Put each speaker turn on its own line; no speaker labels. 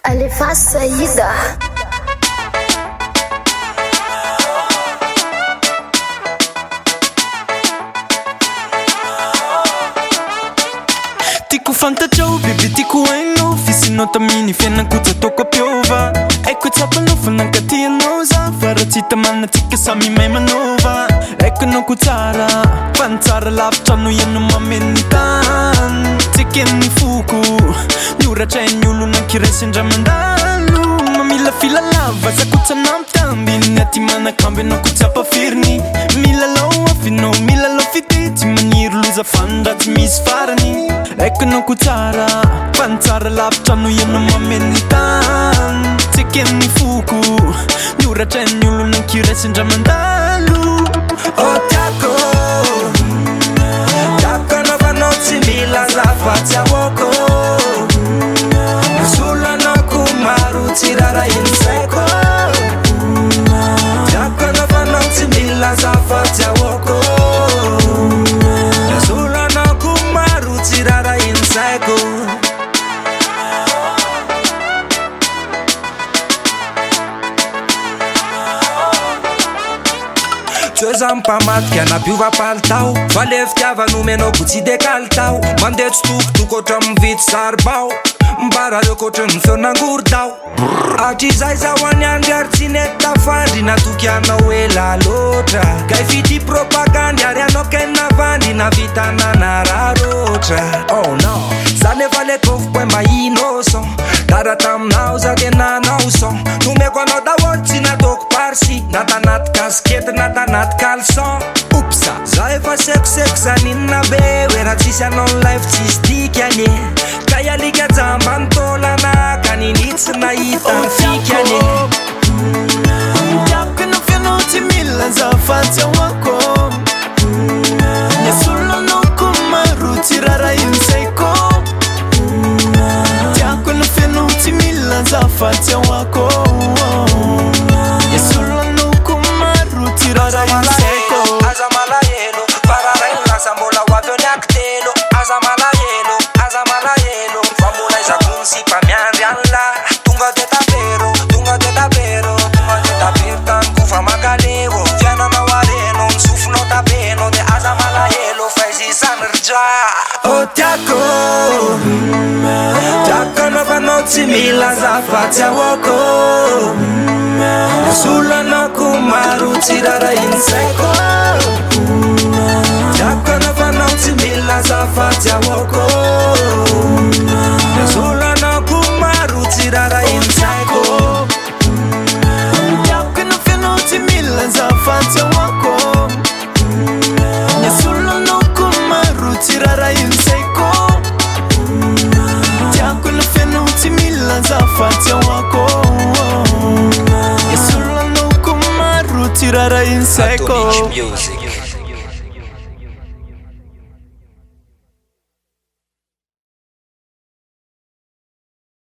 Alefaso Saïda.
Tiako fantatrao bebe tiako hainao Fisianao tamin'ny fiainako tsy ataoko ampiova Haiko tsapanao fa nankaty anao za Fa raha tsy hita manantsika samy mahay manova Haiko anao ko tsara Fa ny tsara lavitra noho ianao mameno ny tany Tsy eken'ny foko Ny oratra hain'ny olona ankiray sendra mandalo Mamilafila lava za ko tsy anambitamby Ny aty manakambo ianao ko tsy ampafiriny Milalao afo ianao milalao fitia Tsy maniry loza fa ny ratsy misy farany Haiko anao ko tsara Fa ny tsara lavitra noho ianao mameno ny tany Tsy eken'ny foko Ny oratra hain'ny olona ankiray sendra mandalo
Oh tiako Tiako anao fa anao tsy mila za fa tsy ahoako Misolo anao ko maro tsy rarahin'ny saiko Tiako anao fa anao tsy mila za fa tsy ahoako Misolo anao ko maro tsy rarahin'ny saiko. Tsy hoe za mpamadika na mpiova palitao Fa le fitiavana omenao ko tsy de kalitao Mandeha tsitokotoko ohatran'ny mividy saribao Mbarareko ohatran'ny feon'angorodao Hatrizay zaho any andry ary tsy nety tafandry Natoky anao ela loatra Kay fitia propagandy ary anao kay navandy Navita nanararotra Oh no Za nefa le pauvre boy mba innocent Tara taminao za de nanao son Nomeko anao daholo tsy nataoko parsi Na tanaty casquette na tanaty caleçon Oups Za efa sekoseko za ninona be Hoe raha tsisy anao ny life tsisy dikany e Kay alika jamba ny taolana Ka nini tsy nahita ny fikany e
Tiako ianao f'ianao tsy mila za fa tsy ahoako Ny asolo anao ko maro tsy rarahin'ny saiko Tiako ianao f'ianao tsy mila za fa tsy ahoako Ny asolo anao ko maro tsy rarahin'ny saiko
Aza malahelo fa raha ray ny lasa mbola ho avy eo ny akitelo Aza malahelo, aza malahelo fa mbola aiza koa ny sipa miandry an'lah Tonga de tapero, tonga de tapero, tonga de tapero tany koa fa mankaleo Fiainanao areno, ny sofinao tapeno de aza malahelo fa izy izany ry dra Oh tiako, tiako anao fa anao tsy mila za fa tsy ahoako Misolo anao ko maro tsy rarahin'ny saiko Tiako anao fa anao tsy mila za fa tsy ahoako Misolo anao ko maro tsy rarahin'ny saiko
Tiako ianao f'ianao tsy mila za fa tsy ahoako Ny asolo anao ko maro tsy rarahin'ny saiko Tiako ianao f'ianao tsy mila za fa tsy ahoako Ny asolo anao ko maro tsy rarahin'ny saiko
Atomic Music.